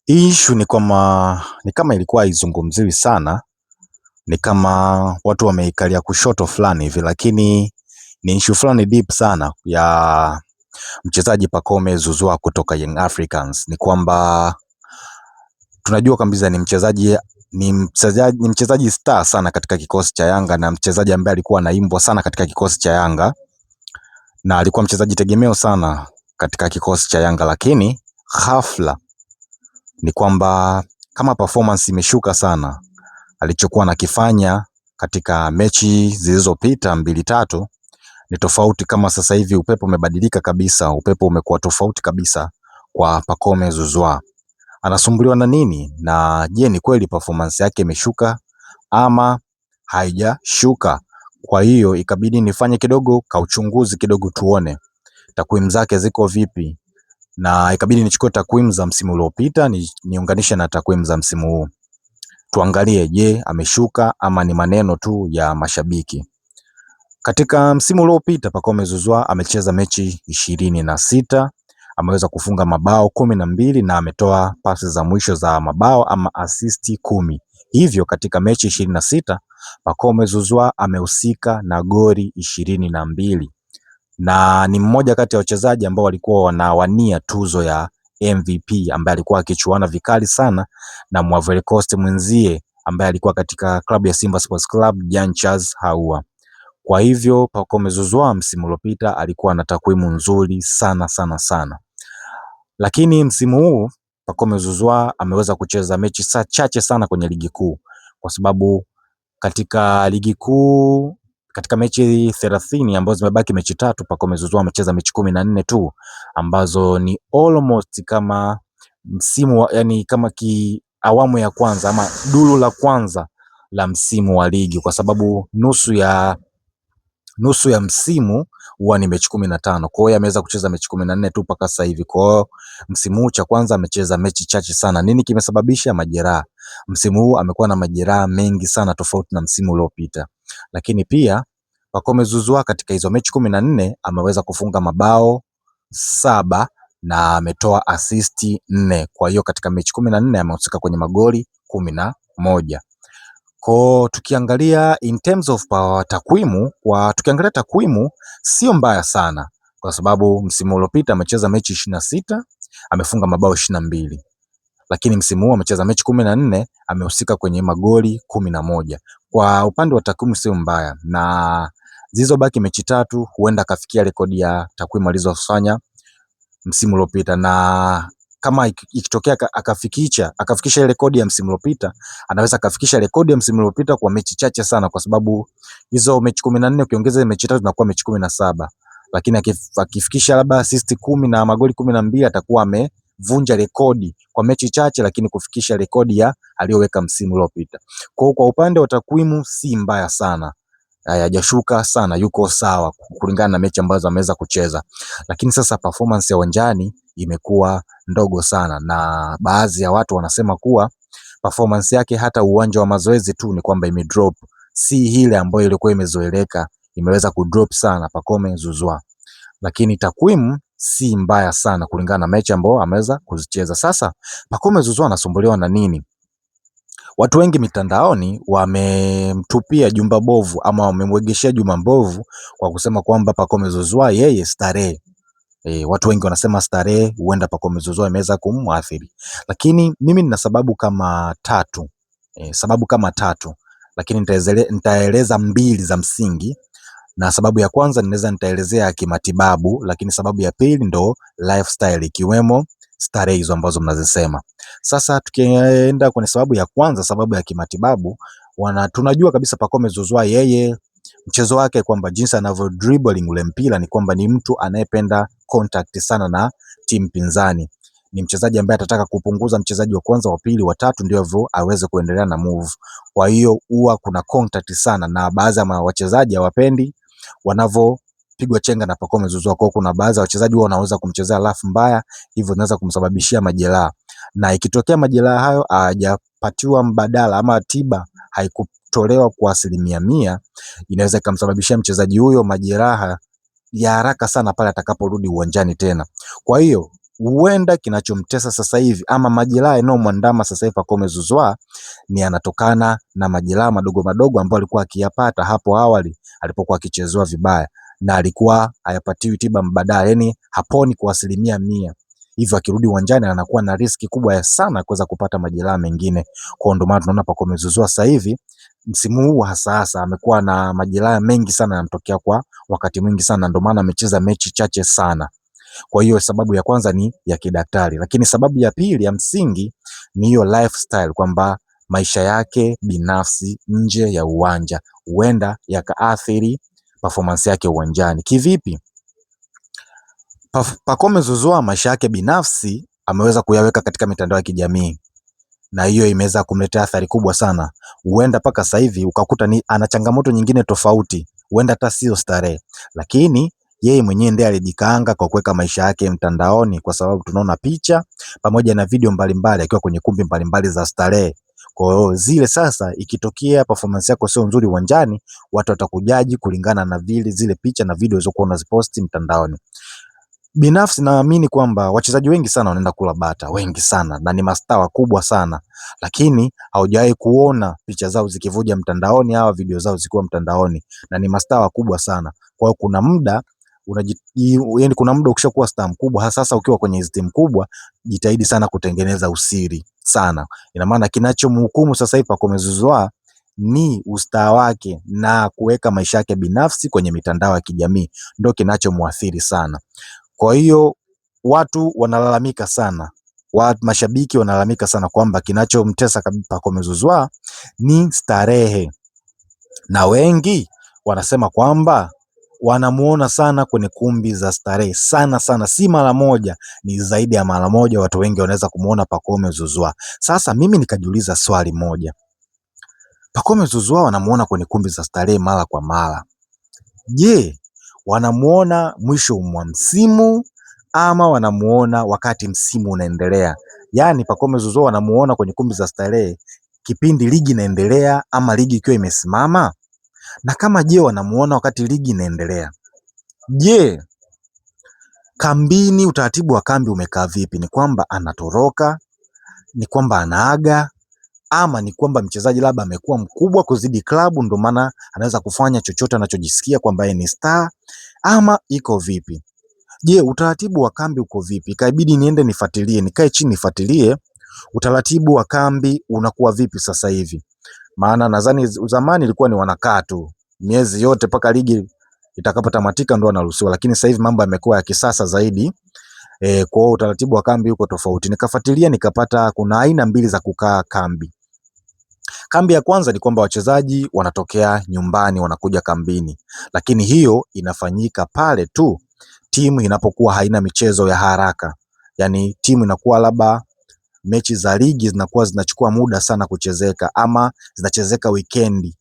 Hii issue ni kwamba ni kama ilikuwa haizungumziwi sana, ni kama watu wameikalia kushoto fulani hivi, lakini ni issue fulani deep sana ya mchezaji Pacome Zouzoua kutoka Young Africans. Ni kwamba tunajua kabisa ni mchezaji star sana katika kikosi cha Yanga na mchezaji ambaye alikuwa anaimbwa sana katika kikosi cha Yanga na alikuwa mchezaji tegemeo sana katika kikosi cha Yanga, lakini ghafla ni kwamba kama performance imeshuka sana. Alichokuwa anakifanya katika mechi zilizopita mbili tatu ni tofauti. Kama sasa hivi upepo umebadilika kabisa, upepo umekuwa tofauti kabisa kwa Pacome Zouzoua. Anasumbuliwa na nini? Na je, ni kweli performance yake imeshuka ama haijashuka? Kwa hiyo ikabidi nifanye kidogo kauchunguzi kidogo, tuone takwimu zake ziko vipi, na ikabidi nichukue takwimu za msimu uliopita niunganishe na takwimu za msimu huu, tuangalie, je, ameshuka ama ni maneno tu ya mashabiki. Katika msimu uliopita Pacome Zouzoua amecheza mechi 26, ameweza kufunga mabao 12 na ametoa pasi za mwisho za mabao ama asisti 10. Hivyo katika mechi 26 Pacome Zouzoua amehusika na goli 22 na ni mmoja kati ya wachezaji ambao walikuwa wanawania tuzo ya MVP ambaye alikuwa akichuana vikali sana na Ivory Coast mwenzie ambaye alikuwa katika klabu ya Simba Sports Club Jean Charles Ahoua. Kwa hivyo Pacome Zouzoua msimu uliopita alikuwa na takwimu nzuri sana sana sana, lakini msimu huu Pacome Zouzoua ameweza kucheza mechi saa chache sana kwenye ligi kuu, kwa sababu katika ligi kuu katika mechi 30 ambazo zimebaki mechi tatu, Pacome Zouzoua amecheza mechi 14 tu ambazo ni almost kama msimu wa, yani kama ki awamu ya kwanza ama duru la kwanza la msimu wa ligi, kwa sababu nusu ya msimu huwa ni mechi 15. Kwa hiyo ameweza kucheza mechi 14 tu mpaka sasa hivi. Kwa hiyo msimu huu cha kwanza amecheza mechi chache sana. Nini kimesababisha? Majeraha. Msimu huu amekuwa na majeraha mengi sana tofauti na msimu uliopita. Lakini pia Pacome Zouzoua katika hizo mechi 14 ameweza kufunga mabao 7 na ametoa asisti 4. Kwa hiyo katika mechi 14 amehusika kwenye magoli 11. Kwa tukiangalia in terms of takwimu, kwa tukiangalia takwimu sio mbaya sana, kwa sababu msimu uliopita amecheza mechi 26 amefunga mabao 22, lakini msimu huu amecheza mechi 14 amehusika kwenye magoli 11. Kwa upande wa takwimu sio mbaya, na zilizobaki mechi tatu huenda akafikia rekodi ya takwimu alizofanya msimu uliopita, na kama ikitokea akafikisha ile rekodi ya msimu uliopita, anaweza akafikisha rekodi ya msimu uliopita kwa mechi chache sana, kwa sababu hizo mechi 14 ukiongeza mechi tatu zinakuwa mechi 17, lakini akifikisha labda assist 10 na magoli 12 atakuwa amevunja rekodi kwa mechi chache, lakini kufikisha rekodi ya aliyoweka msimu uliopita. Kwa upande wa takwimu si mbaya sana, hajashuka sana, yuko sawa kulingana na mechi ambazo ameweza kucheza, lakini sasa performance ya uwanjani imekuwa ndogo sana, na baadhi ya watu wanasema kuwa performance yake hata uwanja wa mazoezi tu ni kwamba imedrop, si ile ambayo ilikuwa imezoeleka, imeweza kudrop sana Pacome Zouzoua, lakini takwimu si mbaya sana kulingana na mechi ambayo ameweza kuzicheza. Sasa Pacome Zouzoua anasumbuliwa na nini? Watu wengi mitandaoni wamemtupia jumba bovu ama wamemwegeshea jumba mbovu kwa kusema kwamba Pacome Zouzoua yeye starehe. Watu wengi wanasema starehe huenda Pacome Zouzoua imeweza kumwathiri, lakini mimi nina sababu kama tatu. Sababu kama tatu, lakini nitaeleza mbili za msingi, na sababu ya kwanza ninaweza nitaelezea kimatibabu, lakini sababu ya pili ndo lifestyle ikiwemo starehe hizo ambazo mnazisema. Sasa tukienda kwenye sababu ya kwanza, sababu ya kimatibabu, tunajua kabisa Pacome Zouzoua yeye mchezo wake kwamba jinsi anavyo dribbling ule mpira ni kwamba ni mtu anayependa contact sana na timu pinzani. Ni mchezaji ambaye atataka kupunguza mchezaji wa kwanza, wa pili, wa tatu, ndio hivyo aweze kuendelea na move. Kwa hiyo huwa kuna contact sana, na baadhi ya wachezaji hawapendi wanavopigwa chenga na Pacome Zouzoua. Kwa kuna baadhi ya wachezaji huwa wanaweza kumchezea rafu mbaya, hivyo inaweza kumsababishia majeraha, na ikitokea majeraha hayo hajapatiwa mbadala ama tiba haikutolewa kwa 100%, inaweza ikamsababishia mchezaji huyo majeraha ya haraka sana pale atakaporudi uwanjani tena. Kwa hiyo Huenda kinachomtesa sasa hivi ama majeraha yanayomwandama sasa hivi Pacome Zouzoua ni yanatokana na majeraha madogo madogo ambayo alikuwa akiyapata hapo awali alipokuwa akichezewa vibaya na alikuwa hayapatiwi tiba mbadala, yani haponi kwa 100%. Hivyo akirudi uwanjani anakuwa na riski kubwa sana kuweza kupata majeraha mengine. Kwa ndio maana tunaona Pacome Zouzoua sasa hivi msimu huu hasa hasa amekuwa na majeraha mengi sana yanamtokea kwa wakati mwingi sana, ndio maana amecheza mechi chache sana. Kwa hiyo sababu ya kwanza ni ya kidaktari, lakini sababu ya pili ya msingi ni hiyo lifestyle, kwamba maisha yake binafsi nje ya uwanja huenda yakaathiri performance yake uwanjani. Kivipi? Pacome Zouzoua maisha yake binafsi ameweza kuyaweka katika mitandao ya kijamii na hiyo imeweza kumletea athari kubwa sana. Huenda mpaka sasa hivi ukakuta ni ana changamoto nyingine tofauti, huenda hata sio starehe, lakini yeye mwenyewe ndiye alijikaanga kwa kuweka maisha yake mtandaoni, kwa sababu tunaona picha pamoja na video mbalimbali akiwa kwenye kumbi mbalimbali za starehe. Kwa hiyo zile sasa, ikitokea performance yako sio nzuri uwanjani, watu watakujaji kulingana na vile zile picha na video ulizokuwa unaziposti mtandaoni. Binafsi naamini kwamba wachezaji wengi sana wanaenda kula bata, wengi sana na ni mastaa wakubwa sana, lakini haujawahi kuona picha zao zikivuja mtandaoni au video zao zikiwa mtandaoni, na ni mastaa wakubwa sana. Kwa hiyo kuna muda yaani kuna muda ukishakuwa star mkubwa, hasa sasa ukiwa kwenye hizi timu kubwa, jitahidi sana kutengeneza usiri sana. Ina maana kinachomhukumu sasa hivi Pacome Zouzoua ni ustaa wake na kuweka maisha yake binafsi kwenye mitandao ya kijamii, ndio kinachomwathiri sana. Kwa hiyo watu wanalalamika sana, mashabiki wanalalamika sana kwamba kinachomtesa Pacome Zouzoua ni starehe, na wengi wanasema kwamba wanamuona sana kwenye kumbi za starehe sana sana, si mara moja, ni zaidi ya mara moja. Watu wengi wanaweza kumuona Pacome Zouzoua. Sasa mimi nikajiuliza swali moja, Pacome Zouzoua wanamuona kwenye kumbi za starehe mara kwa mara, je, wanamuona mwisho mwa msimu ama wanamuona wakati msimu unaendelea? Yaani Pacome Zouzoua wanamuona kwenye kumbi za starehe kipindi ligi inaendelea ama ligi ikiwa imesimama? Na kama je, wanamuona wakati ligi inaendelea, je, kambini, utaratibu wa kambi umekaa vipi? Ni kwamba anatoroka? Ni kwamba anaaga? Ama ni kwamba mchezaji labda amekuwa mkubwa kuzidi klabu, ndio maana anaweza kufanya chochote anachojisikia kwamba yeye ni star, ama iko vipi? Je, utaratibu wa kambi uko vipi? Ikabidi niende nifuatilie, nikae chini nifuatilie utaratibu wa kambi unakuwa vipi sasa hivi. Maana nadhani zamani ilikuwa ni wanakaa tu miezi yote mpaka ligi itakapotamatika ndo wanaruhusiwa, lakini sasa hivi mambo yamekuwa ya kisasa zaidi. Kwa hiyo utaratibu wa kambi uko tofauti. Nikafuatilia nikapata kuna aina mbili za kukaa kambi. Kambi ya kwanza ni kwamba wachezaji wanatokea nyumbani wanakuja kambini, lakini hiyo inafanyika pale tu timu inapokuwa haina michezo ya haraka, yaani timu inakuwa labda mechi za ligi zinakuwa zinachukua muda sana kuchezeka ama zinachezeka wikendi.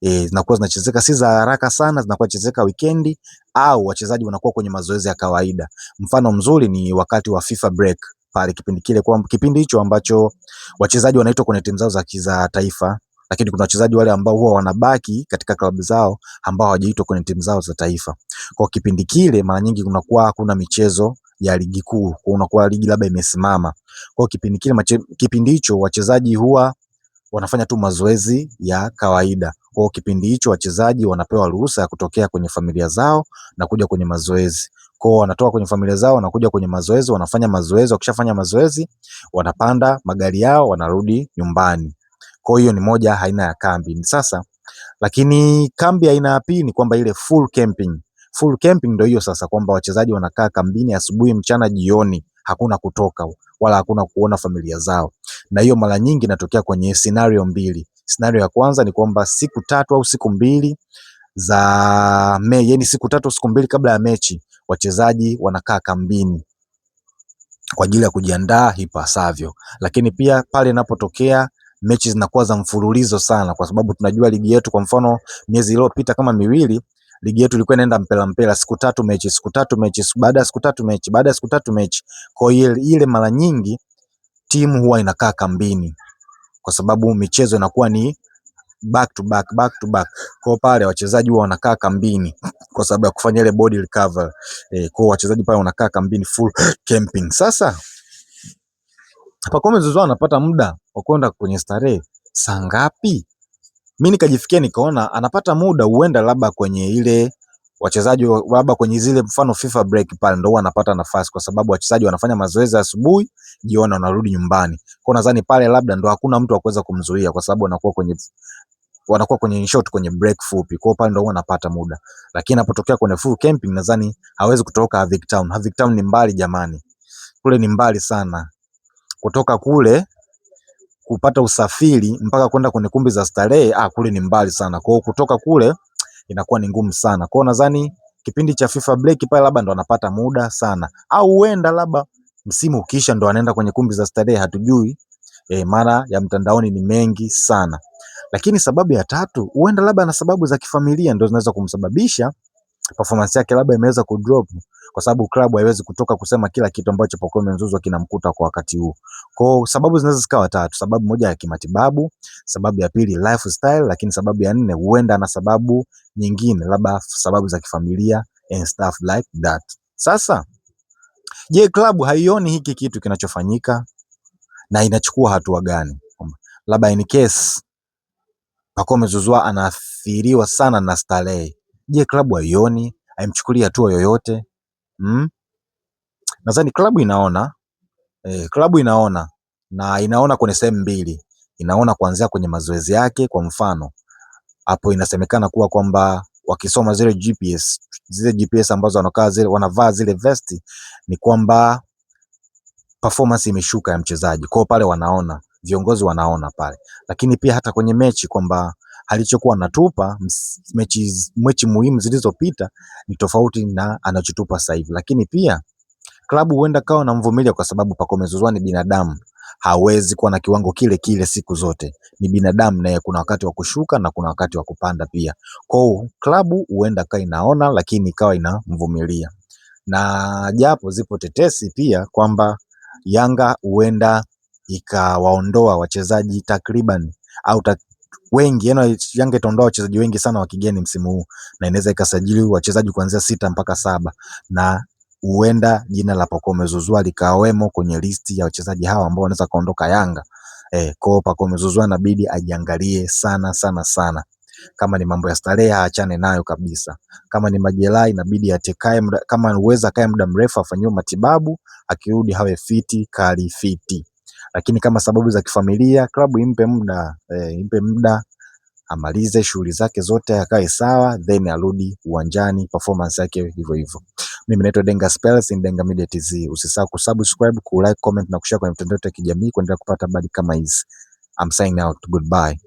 Zinakuwa zinachezeka si za haraka sana, zinakuwa zinachezeka wikendi au wachezaji wanakuwa kwenye mazoezi ya kawaida. Mfano mzuri ni wakati wa FIFA break pale kipindi kile, kwa kipindi hicho ambacho wachezaji wanaitwa kwenye timu zao za taifa, lakini kuna wachezaji wale ambao huwa wanabaki katika klabu zao ambao hawajaitwa kwenye timu zao za taifa. Kwa kipindi kile mara nyingi kunakuwa hakuna michezo ya ligi kuu, kunakuwa ligi labda imesimama. Kwa kipindi kile, kipindi hicho wachezaji huwa wanafanya tu mazoezi ya kawaida. Kwa kipindi hicho wachezaji wanapewa ruhusa ya kutokea kwenye familia zao na kuja kwenye mazoezi. Kwa wanatoka kwenye familia zao wanakuja kwenye mazoezi, wanafanya mazoezi, wakishafanya mazoezi wanapanda magari yao wanarudi nyumbani. Kwa hiyo ni moja aina ya kambi. Sasa lakini kambi aina ya pili ni kwamba ile full camping. Full camping ndio hiyo sasa kwamba wachezaji wanakaa kambini asubuhi, mchana, jioni, hakuna kutoka wala hakuna kuona familia zao. Na hiyo mara nyingi inatokea kwenye scenario mbili. Scenario ya kwanza ni kwamba siku tatu au siku mbili za yaani siku tatu au siku mbili kabla ya mechi wachezaji wanakaa kambini kwa ajili ya kujiandaa ipasavyo. Lakini pia pale inapotokea mechi zinakuwa za mfululizo sana, kwa sababu tunajua ligi yetu, kwa mfano miezi iliyopita kama miwili, ligi yetu ilikuwa inaenda mpela mpela, siku tatu mechi, siku tatu mechi, baada ya siku tatu mechi, baada ya siku tatu mechi. Kwa hiyo ile mara nyingi timu huwa inakaa kambini, kwa sababu michezo inakuwa ni Back to back, back to back. Kwa pale wachezaji huwa wanakaa kambini kwa sababu ya kufanya ile body recovery. Kwa wachezaji pale wanakaa kambini full camping. Sasa Pacome Zouzoua anapata muda wa kwenda kwenye starehe saa ngapi? Mimi nikajifikia nikaona anapata muda huenda labda kwenye ile wachezaji labda kwenye zile mfano FIFA break pale ndo huwa anapata nafasi, kwa sababu wachezaji wanafanya mazoezi asubuhi, jioni wanarudi nyumbani. Kwa nadhani pale labda ndo hakuna mtu wa kuweza kumzuia, kwa sababu wanakuwa kwenye in short kwenye break fupi, kwa pale ndo huwa anapata muda. Lakini anapotokea kwenye full camping nadhani hawezi kutoka Avic Town. Avic Town ni mbali jamani, kule ni mbali sana kutoka kule kupata usafiri mpaka kwenda kwenye kumbi za starehe, kule ni mbali sana. Kwa hiyo kutoka kule inakuwa ni ngumu sana. Kwa hiyo nadhani kipindi cha FIFA break pale labda ndo anapata muda sana, au huenda labda msimu ukiisha ndo anaenda kwenye kumbi za starehe, hatujui. Maana ya mtandaoni ni mengi sana. Lakini sababu ya tatu, huenda labda na sababu za kifamilia ndo zinaweza kumsababisha performance yake labda imeweza kudrop, kwa sababu klabu haiwezi kutoka kusema kila kitu ambacho Pacome Zouzoua kinamkuta kwa wakati huu. Kwa sababu zinaweza zikawa tatu, sababu moja ya kimatibabu, sababu ya pili lifestyle, lakini sababu ya nne huenda na sababu nyingine, labda sababu za kifamilia and stuff like that. Sasa je, klabu haioni hiki kitu kinachofanyika na inachukua hatua gani? Labda in case Pacome Zouzoua anaathiriwa sana na starehe, je, klabu haioni? Haimchukulii hatua yoyote? Hmm? Nadhani klabu inaona, klabu inaona na inaona kwenye sehemu mbili, inaona kuanzia kwenye mazoezi yake. Kwa mfano hapo inasemekana kuwa kwamba wakisoma zile GPS, zile GPS ambazo wanakaa zile wanavaa zile vesti, ni kwamba performance imeshuka ya mchezaji. Kwa pale wanaona, viongozi wanaona pale, lakini pia hata kwenye mechi kwamba alichokuwa anatupa mechi muhimu zilizopita ni tofauti na anachotupa sasa hivi. Lakini pia klabu huenda kawa namvumilia kwa sababu Pacome Zouzoua ni binadamu, hawezi kuwa na kiwango kile kile siku zote. Ni binadamu naye, kuna wakati wa kushuka na kuna wakati wa kupanda pia. Kwa hiyo klabu huenda kawa inaona, lakini ikawa inamvumilia, na japo zipo tetesi pia kwamba Yanga huenda ikawaondoa wachezaji takriban au wengi, yani Yanga itaondoa wachezaji wengi sana wa kigeni msimu huu na inaweza ikasajili wachezaji kuanzia 6 mpaka 7 na huenda jina la Pacome Zouzoua likawemo kwenye listi ya wachezaji hawa ambao wanaweza kaondoka Yanga. Kwa hiyo Pacome Zouzoua inabidi ajiangalie sana sana sana. Kama ni mambo ya starehe aachane nayo kabisa. Kama ni majeraha inabidi atekae muda, kama uweza akae muda mrefu afanyiwe matibabu, akirudi awe fiti kali fiti. Lakini kama sababu za kifamilia, klabu impe muda, impe muda amalize shughuli zake zote akae sawa, then arudi uwanjani performance yake hivyo hivyo. Mimi naitwa Denga Spells in Denga Media TZ. Usisahau kusubscribe, kulike, comment na kushare kwenye mitandao ya kijamii kuendelea kupata habari kama hizi. I'm signing out. Goodbye.